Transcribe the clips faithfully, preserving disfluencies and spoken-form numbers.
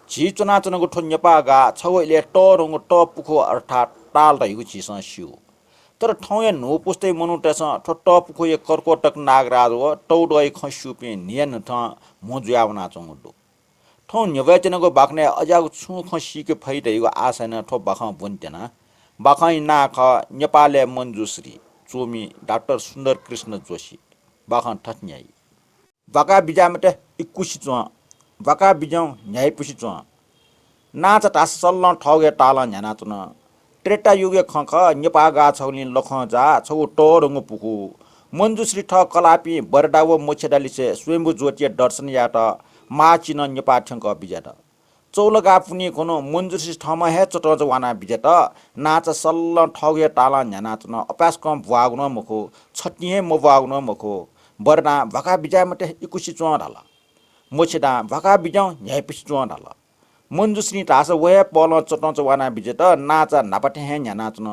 झी च्वनाच्वनागु थ्व नेपाः गाः छगू इलय् तःधंगु तःपुखू अर्थात् ताल धइगु झीसं स्यू। तर थौंया न्हूपुस्ताया मनूतय्सं थ्व तःपुखूया कर्कोटक नागराज व तौदःया खँ स्यूपिं न्हियान्हथं म्हो जुयावनाच्वंगु दु। थौं न्ह्यब्वयाच्वनागु बाखनय् अज्याःगु छुं खँ सीके फइ धइगु आशा यानाः थ्व बाखं ब्वनेत्यना। बाखंया नां खः नेपालय् मञ्जुश्री, च्वमि डाक्टर सुन्दरकृष्ण जोशी। बाखं थथे न्ह्याइ। बाका बिज्याये मते इकुसि च्वं, बाका बिज्याहुँ न्ह्याइपुसे च्वं। नांचा धाःसा सल्लं थःगु हे तालं न्ह्यानाच्वन। त्रेतायुगया खँ खः, नेपाः गाः छगुलिं लखं जाः, छगू तःधंगु पुखू। मञ्जुश्री थः कलाःपिं बरदा व मोक्षदालिसे स्वयम्भू ज्योतिया दर्शन यायेत माःचिनं नेपाः थ्यंकः बिज्यात। चौलागाः पुन्हि खुन्हु मञ्जुश्री थःम्हं हे चतंचा वानाः बिज्यात। नांचा सल्लं थःगु हे तालं न्ह्यानाच्वन। अपाय्सकं ब्वाःगु नं मखु, छतिं हे मब्वाःगु नं मखु। बरदां बाका बिज्याये मते इकुसि च्वं धाल। मोक्षदां बाका बिज्याहुँ न्ह्याइपुसे च्वं धाल। मञ्जुश्रीं धाःसा व हे पहलं चतंचा वानाः बिज्यात। नांचा न्हापा थें हे न्ह्यानाच्वन।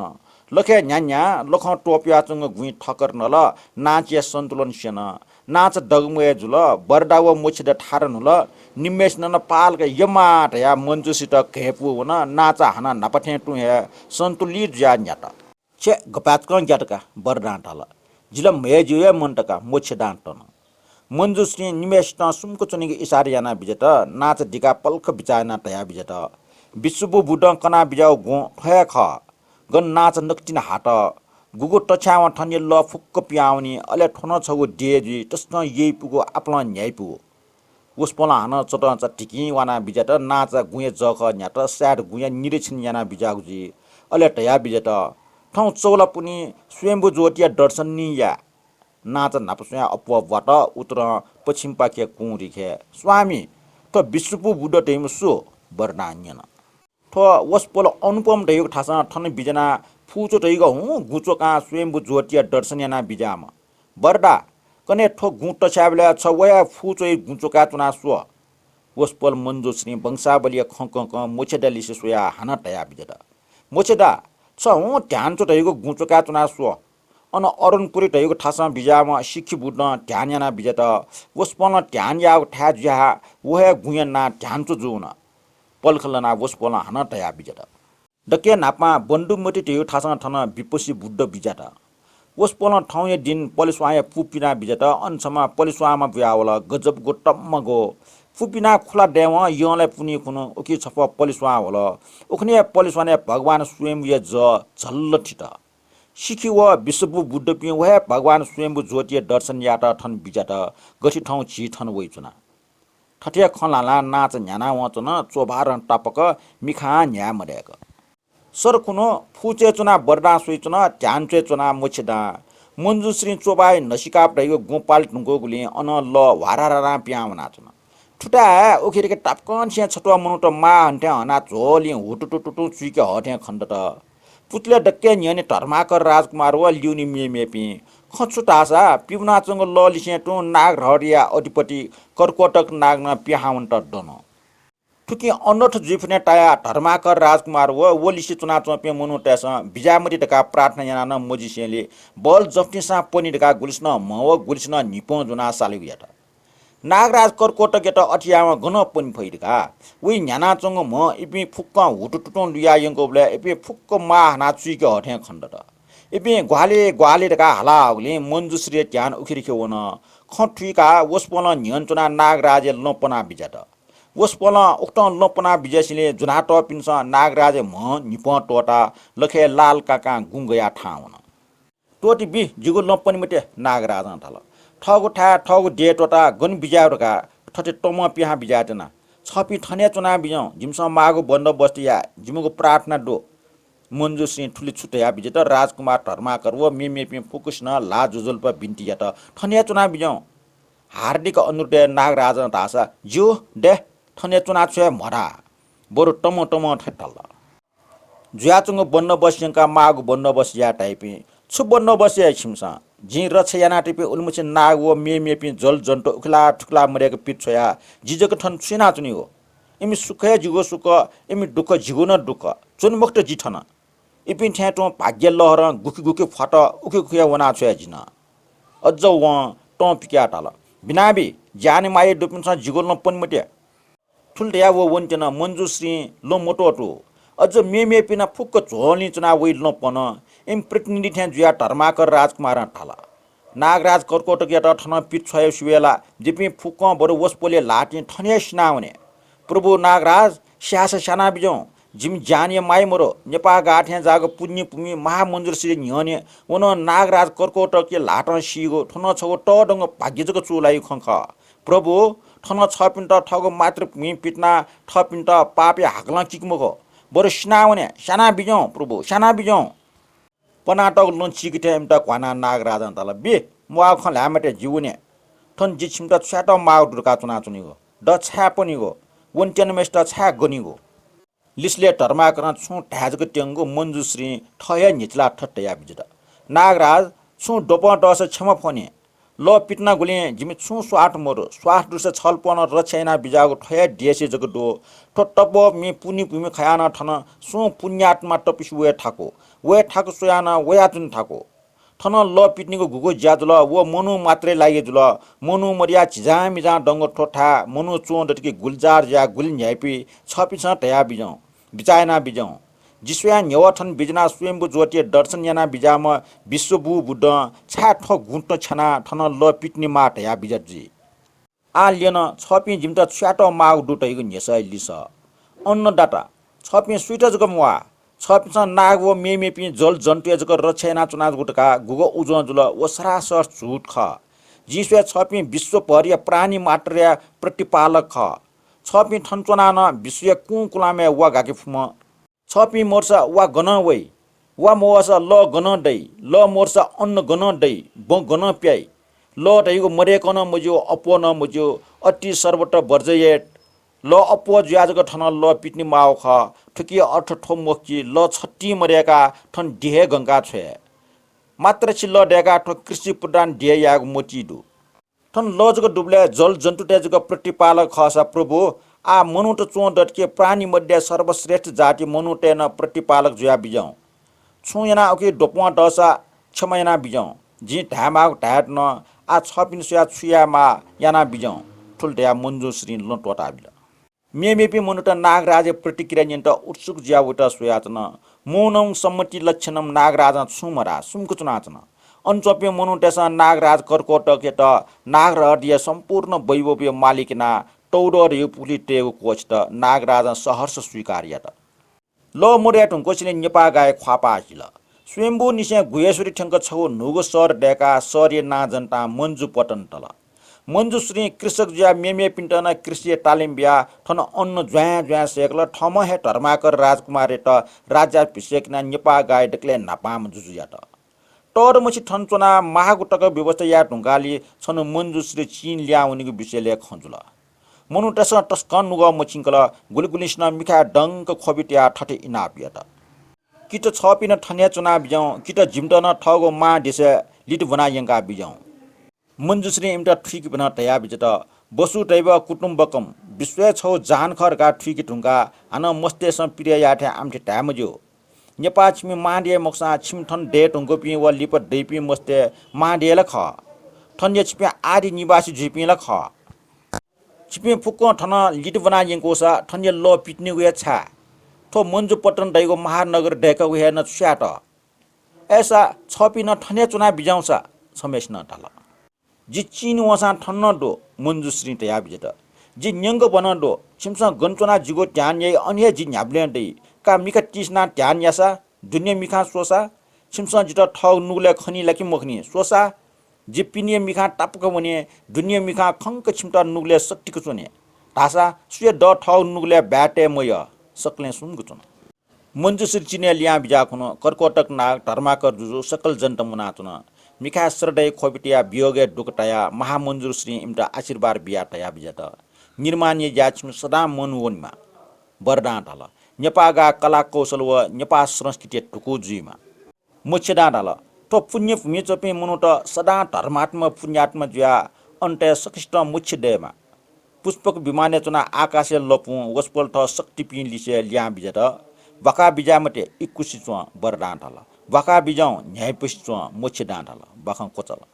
लखय् न्ह्यान्ह्यां लखं त्वपुयाच्वंगु गुँइ ठक्कर नल। नांचाया सन्तुलन स्यन। नांचा दगमय् जुल। बरदा व मोक्षदा थारा न्हुल। निम्हय्सिनं नं पालक यमा धयाः मञ्जुश्रीत घय्पुवं वन। नांचा हानं न्हापा थें तुं हे सन्तुलित जुयाः न्ह्यात। छे गपाय्तकं ग्यात का, बरदां धाल। जि ला म्हय् ज्यू हे मन्त का, मोक्षदां तन। मञ्जुश्रीं निम्हय्सितं सुम्क च्वनेगु इसारा यानाः बिज्यात। नांचा दिकाः पलख बिचाः यानाः धयाः बिज्यात। विश्वपू बुद्धं कनाः बिज्याःगु गुँ थ्व हे खः। गन नांचा नकतिनि हात। गुगु तछ्यायेवं थनया लः फुक्क पिहां वनी, अले थ्व नं छगू देय् जुइ, तसकं यइपुगु, आपालं न्ह्याइपुगु। वसपोलं हानं चतंचा धिकिं वानाः बिज्यात। नांचा गुँया जःखः न्ह्यात, सायद गुँया निरीक्षण यानाः बिज्याःगु जुइ। अले धयाः बिज्यात, थौं चौला पुन्हि स्वयम्भू ज्योतिया दर्शन नि या। नांचा न्हापा स्वयाः अप्वः ब्वात। उत्तरं पच्छिमपाखे कुंरिखे, स्वामी, थ्व विश्वपू बुद्ध धइम्ह सु? बरदां न्यन। थ्व वसपोल अनुपम धइगु थासं थन बिज्यानाः फुचो धइगु हुँ गुँ च्वकाः स्वयम्भू ज्योतिया दर्शन यानाः बिज्याःम्ह। बरदा, कन्हय् थ्व गुँ तछ्यायेबलय् छ व हे फुचोया गुँ च्वकाः च्वनाः स्व। वसपोल मञ्जुश्रीं वंशावलीया खँ कंकं मोक्षदालिसे स्वयाः हानं धयाः बिज्यात। मोक्षदा, छ हुँ ध्यान च्व धइगु गुँ च्वकाः च्वनाः स्व। अन अरुणपुरी धइगु थासं बिज्याःम्ह शिखी बुद्धं ध्यान यानाः बिज्यात। वसपोलं ध्यान याःगु थाय् जुयाः व हे गुँया नां ध्यान च्व जूवन। पलख लनाः वसपोलं हानं धयाः बिज्यात। दकलय् न्हापां बन्धुमति धइगु थासं थन विपस्सी बुद्ध बिज्यात। वसपोलं थौंया दिं पलेस्वांया पू पिनाः बिज्यात। अन छम्ह पलेस्वांम्ह बुयावल, गजबगु तम्मगु। पू पिनाः खुला दयेवं यंलय् पुन्हि खुन्हु उकी छपः पलेस्वां वल। उखुन्हु हे पलेस्वांय् भगवान स्वयम्भूया जः झल्ल थित। शिखी व विश्वपू बुद्धपिं व हे भगवान स्वयम्भू ज्योतिया दर्शन यायेत थन बिज्यात, गथे थौं झी थन वइच्वना। थथे खँ ल्हानाः नांचा न्ह्यानावं च्वन, च्वभारं तापाक, मिखां न्ह्याये मदय्क। सर खुन्हु फुचोय् च्वनाः बरदां स्वइच्वन, ध्यान च्वय् च्वनाः मोक्षदां। मञ्जुश्रीं च्वभाय् न्हसिकाप धइगु गुँ पाले धुंकूगुलिं अनं लः ह्वारारारां पिहां वनाच्वन। थुथाय् उखेलिके तापाकंनिसें छत्वाः मनूत माः हने थें हनाः झ्वलिं हुतुतुतुतुं चुइके हः थें खनेदत। पुचलय् दकलय् न्ह्यःने धर्माकर राजकुमार व ल्यूने मेमेपिं। खँ छु धाःसा पिवानाच्वंगु लःलिसें तुं नागरहरिया अधिपति कर्कोटक नाग नं पिहां वनेत दन। थुकिं अनर्थ जुइफुथें तायाः धर्माकर राजकुमार व व लिसे च्वनाच्वंपिं मनूतय्सं बिज्याये मते धकाः प्रार्थना यानाः नं मजिसेंलि बल जफतिंसां पनि धकाः गुलिसिनं म्हं व गुलिसिनं न्हिपं ज्वनाः सालेगु यात। नागराज कर्कोटकयात अथे याःवं गनं पने फइ धकाः वइ न्ह्यानाच्वंगु म्हं इपिं फुक्कं हुतुतुतुं लुयाः यंकूबलय् इपिं फुक्क माः हानाः चुइके हः थें खनेदत। इपिं ग्वाहालि ग्वाहालि धकाः हाला हःगुलिं मञ्जुश्रीया ध्यान उखेलिखे वन। खँ थुइकाः वसपोलं न्ह्यःने च्वनाः नागराजया लँ पनाः बिज्यात। वसपोलं उकथं लँ पनाः बिज्यासेंलि ज्वनातःपिन्सं नागराजया म्हं न्हिपं त्वःताः लखय् लाल काकां गुँ गयाः थाहां वन। त्वःति बी, जिगु लँ पने मते, नागराजं धाल। थःगु थाय्, थःगु देय् त्वःताः गन बिज्याये धकाः थथे तमं पिहां बिज्याये त्यना। छःपिं थन हे च्वनाः बिज्याहुँ, जिमिसं माःगु बन्दोबस्त याये, जिमिगु प्रार्थना दु। मञ्जुश्रीं थुलि छु धयाः बिज्यात, राजकुमार धर्माकर व मेमेपिं फुक्कसिनं ल्हाः ज्वजलपा बिन्ति यात। थन हे च्वनाः बिज्याहुँ। हार्दिक अनुरोध हे नागराजं धाःसा, ज्यू, दे, थन हे च्वनाः छु याये म्वाः धा। बरु तमं तमं थथे धाल। जुयाच्वंगु बन्दोबस्त यंकाः माःगु बन्दोबस्त याये धाइपिं। छु बन्दोबस्त याइ छिमिसं? जिं रक्षा यानातःपिं उलिमछि नाग व मेमेपिं जलजन्तु उखेलाः थुखेलाः मदय्क पित छ्वयाः जि जक थन छु यानाच्वनेगु? इमि सुख हे जिगु सुख, इमि दुःख जिगु नं दुःख। च्वने मखुत जि थन। इपिं थें तुं भाग्य लहरं गुखि गुखि फ्वात, उखे उखे वनाछ्वये जि नं। अज्ज वं तं पिकयाः धाल, बिनाबी, ज्यानमाया दुपिन्सं जिगु लँ पने मते। थुलि धयाः व वनेत्यन। मञ्जुश्रीं लँ मत्वःतू। अझ मेमेपिं फुक्क झ्वलय् च्वनाः वइ लँ पन। इमि प्रतिनिधि थें जुयाः धर्माकर राजकुमारं धाल, नागराज कर्कोटकयात थनं पित छ्वये स्यू ला? जिपिं फुक्कं बरु वसपोलया ल्हातिं थन हे सिनावने। प्रभु नागराज, स्याःसा स्यानाबिज्याहुँ। जिमि ज्यानया माया मदु। नेपाः गाः थें जाःगु पुण्यभूमि महामञ्जुश्री न्ह्यःने व नं नागराज कर्कोटकया ल्हातं सीगु थ्व नं छगू तःधंगु भाग्य जक चूलाइगु खँ खः। प्रभु, थन छःपिन्त थःगु मातृभूमि पितिनाः थःपिन्त पापया हाकलं किकि मखु। बरु सिनावने, स्यानाबिज्याहुँ प्रभु, स्यानाबिज्याहुँ। पनातःगु लँ चीके थें इमित घ्वानाः नागराजं धाल, बे, म्वाःगु खँ ल्हाये मते, जि वने। थन जिं छिमित छु यायेत माःगु दु धकाः च्वनाच्वनीगु? द छाय् पनीगु? वनेत्यनाम्हय्सित छाय् गनीगु? लिसलय् धर्माकरं छुं धाये जक त्यंगु मञ्जुश्रीं थः हे न्ह्यचिलाः थथे धयाबिज्यात, नागराज, छुं द्वपं दःसा क्षमा फ्वने। लः पितिनागुलिं जिमि छुं स्वार्थ मदु। स्वार्थ दुसा छलपोलं रक्षा यानाबिज्याःगु थ्व हे देशय् जक दु। थ्व तपोभूमि पुण्यभूमि खयाः नं थन सुं पुण्यात्मा तपस्वी वये थाकु। वये थाकु स्वयाः नं वयाच्वने थाकु। थन लः पितिनीगु गुगु ज्या जुल? व मनू मात्रया लागि जुल। मनू मदयाः झिजांमिजां दंगु थ्व थाय् मनू च्वं दत कि गुलि जार जुयाः गुलि न्ह्याइपुइ? छःपिन्सं धयाबिज्याहुँ, बिचाः यानाबिज्याहुँ। जि स्वयां न्ह्यवः थन बिज्यानाः स्वयम्भू ज्योतिया दर्शन यानाबिज्याःम्ह विश्वभू बुद्धं छाय् थ्व गुँत छ्यानाः थन लः पितिनेमाः धयाबिज्यात जुइ? आः ल्यन, छःपिं जिमित छु यायेत माःगु दु धइगु न्ह्यसःया लिसः। अन्नदाता, छःपिं सुइत जक म्वाः। छःपिन्सं नाग व मेमेपिं जलजन्तुया जक रक्षा यानाच्वनागु धकाः गुगु उजं जुल, व सरासर झूठ खः। जिं स्वये छःपिं विश्वभरया प्राणी मात्रया प्रतिपालक खः। छःपिं थन च्वनाः नं विश्वया कुंकुलामय् वा गाके फुम्ह। छःपिं मदुसा वा गनं वइ? वा मवःसा लः गनं दइ? लः मदुसा अन्न गनं दइ? बँ गनं प्याइ? लः धइगु मदय्कं नं मज्यू, अप्वः नं मज्यू, अति सर्वत्र वर्जयेत्। लः अप्वः जुयाः जक थन लः पितिने माःगु खः। थुकिया अर्थ थ्व मखु कि लः छतिं मदय्काः थन देय् हे गंका छ्वये। मात्र छि लः दय्काः थ्व कृषि प्रधान देय् यायेगु मतिइ दु। थन लः जक दुबलय् जलजन्तुतय् जक प्रतिपालक खःसा प्रभु, आः मनूत च्वं दत कि प्राणी मध्ये सर्वश्रेष्ठ जाति मनूतय् नं प्रतिपालक जुयाबिज्याहुँ। छुं यानाः उकी द्वपं दःसा क्षमा यानाबिज्याहुँ। जिं धायेमाःगु धायेत नं, आः छःपिनि स्वयाः छु यायेमाः यानाबिज्याहुँ। थुलि धयाः मञ्जुश्रीं लँ त्वःताबिल। मेमेपिं मनूत नागराजया प्रतिक्रिया न्यनेत उत्सुक जुयाः वइत स्वयाच्वन। मौनं सम्मति लक्षणं नागराजं छुं मधाः, सुम्क च्वनाच्वन। अन च्वंपिं मनूतय्सं नागराज कर्कोटकयात नागरहृदय सम्पूर्ण वैभवया मालिक यानाः तौदः धइगु पुखुलिइ तयेगु क्वःछित नागराजं सहर्ष स्वीकार यात। लः मदये धुंकूसिनं नेपाः गाःया ख्वाःपाः सिल। स्वयम्भूनिसें गुह्येश्वरी थ्यंक छगू न्हूगु शहर दय्काः शहरया नां जन्तां मञ्जुपट्टन तल। मञ्जुश्रीं कृषक जुयाः मेमेपिन्त नं कृषिया तालिम बियाः थन अन्न ज्वाँय् ज्वाँय् सय्कल। थःम्हं हे धर्माकर राजकुमारयात राज्याभिषेक यानाः नेपाः गाःया दकलय् न्हापांम्ह जुजु यात। तःधंम्हय्सित थन च्वनाः माःगु तक व्यवस्था याये धुंकाःलि छन्हु मञ्जुश्री चीन लिहां वनीगु विषयलय् खँ जुल। मनूतय्सं तसकं नुगः मछिंकल। गुलिगुलिंसिनं मिखाय् दंक ख्वबि तयाः थथे इनाप यात, कि त छःपिं नं थन हे च्वनाबिज्याहुँ, कि त जिमित नं थःगु मां देशय् लित ब्वना यंकाबिज्याहुँ। मञ्जुश्रीं इमित थुइके ब्वनाः धयाबिज्यात, वसुधैव कुटुम्बकम्, विश्वय् छगू जहान खः धकाः थुइके धुंकाः हानं मस्तय्सं पिरय् याः थें आमथे धाये मज्यू। नेपाः छिमि मांदेय मखुसां छिमि थन दये धुंकूपिं व लिपा दइपिं मस्तय् मांदेय ला खः। थनया छिपिं आदि निवासी जुइपिं ला खः। छिपिं फुक्कं थन लित ब्वना यंकूसा थनया लः पितिनेगु हे छाय्? थ्व मञ्जुपट्टन धइगु महानगर दय्कागु हे नं छु यायेत? अय्सा छःपिं नं थन हे च्वनाबिज्याहुँसा। छम्हय्सिनं धाल, जि चीन वंसां थन नं दु। मञ्जुश्रीं धयाबिज्यात, जि न्यंकभनं दु। छिमिसं गन च्वनाः जिगु ध्यान याइ, अन हे जि न्ह्याबलें दइ। का मिखा तिसिनाः ध्यान याःसा, दुने मिखां स्वःसा, छिमिसं जितः थःगु नुगलय् खनी ला कि मखनी स्वःसा। जि पिने मिखां तापाक वने, दुने मिखां खंक छिमित नुगलय् सत्तिक च्वने। धाःसा सुया दः थःगु नुगलय् बाय् तये मयः। सकलें सुम्क च्वन। मञ्जुश्री चीनय् लिहां बिज्याः खुन्हु कर्कोटक नाग धर्माकर जुजु सकल जनता मुनाच्वन। मिखाय् श्रद्धया ख्वबि तयाः वियोगया दुःख तायाः महामञ्जुश्रीं इमित आशीर्वाद बियाः धयाबिज्यात, निर्माणया ज्याय् छिमि सदां मन वनेमा। वरदां धाल, नेपाः गाः कला कौशल व नेपाः संस्कृतिया धुकू जुइमा। मोक्षदां धाल, थ्व पुण्यभूमिइ च्वंपिं मनूत सदां धर्मात्मा पुण्यात्मा जुयाः अन्तय् सकसितं मोक्ष दयेमा। पुष्पक विमानय् च्वनाः आकाशय् लँपुं वसपोल थः शक्तिपिं लिसे लिहां बिज्यात। भ्वाका बिज्याये मते, इकुसि च्वँ, वरदां धाल। भ्वाका बिज्याहुँ, न्ह्याइपुसे च्वँ, मोक्षदां धाल। बाखं क्वचाल।